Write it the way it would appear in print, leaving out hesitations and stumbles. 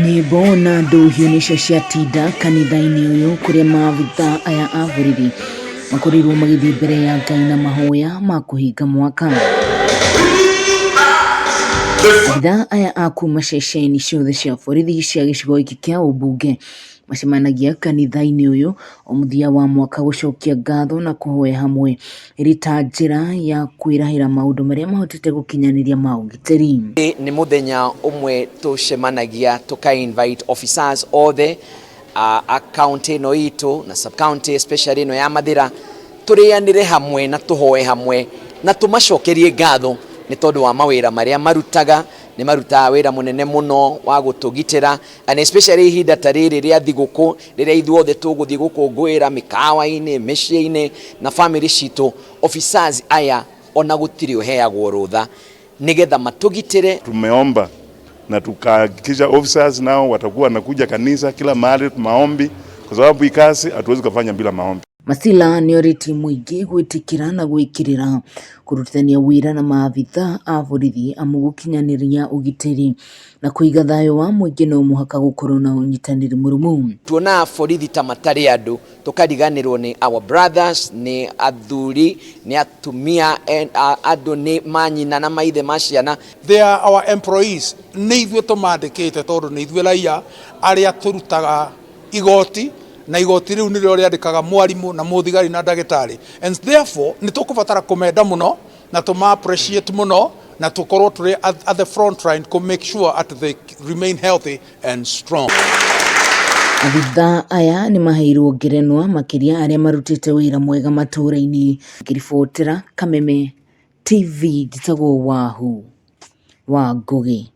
Nyĩmbo na ndũhiũ nĩcio ciatinda kanitha-inĩ ũyũ kũrĩa maabitha aya a borithi makorirwo magĩthiĩ mbere ya Ngai na mahoya ma kũhinga mwaka. Abitha aya a kuma ceceni ciothe cia borithi cia gĩcigo gĩkĩ kĩa ũmbunge macemanagia kanitha-inĩ ũyũ o mũthia wa mwaka gũcokia ngatho na kũhoya hamwe ĩrĩ ta njĩra ya kwĩrahĩra maũndũ marĩa mahotete gũkinyanĩria ma ũgitĩri. Nĩ mũthenya ũmwe tũcemanagia tũka invite officers othe a county ĩno itũ na sub county especially ĩno ya Mathĩra, tũrĩanĩre hamwe na tũhoe hamwe na tũmacokerie ngatho nĩ tondũ wa mawĩra marĩa marutaga. Nĩ marutaga wĩra mũnene mũno wa gũtũgitĩra, and especially ihinda ta rĩrĩ rĩa thigũkũ, rĩrĩa ithuothe tũgũthiĩ gũkũngũĩra mĩkawa-inĩ, mĩciĩ-inĩ na famĩlĩ citũ. Officers aya ona gũtirĩ ũheagwo rũtha nĩgetha matũgitĩre. Tumeomba na tukahakikisha officers nao watakuwa wanakuja kanisa kila mahali maombi, kwa sababu hii kazi hatuwezi kufanya bila maombi. Masila nĩorĩtie mũingĩ gwĩtĩkĩra na gwĩkĩrĩra kũrutithania wĩra na maabitha a borithi amu gũkinyanĩria ũgitĩri na kũiga thayũ wa mũingĩ no mũhaka gũkorwo na ũnyitanĩri mũrũmu. Tuonaga borithi ta matarĩ andũ, tũkariganĩrwo nĩ our brothers, nĩ athuri, nĩ atumia, andũ nĩ manyina na maithe ma ciana. They are our employees, nĩ ithuĩ tũmandĩkĩte tondũ nĩ ithuĩ raia arĩa tũrutaga igoti, na igoti rĩu nĩrĩo rĩandĩkaga mwarimũ na mũthigari na ndagĩtarĩ, and therefore nĩ tũkũbatara kũmenda mũno na tũma appreciate mũno na tũkorwo tũrĩ at the front line to make sure that they remain healthy and strong. Abitha aya nĩ maheirwo ngerenwa makĩria arĩa marutĩte wĩra mwega matũũra-inĩ. Ngĩribotera Kameme TV, njĩtagwo Wahu wa Ngũgĩ.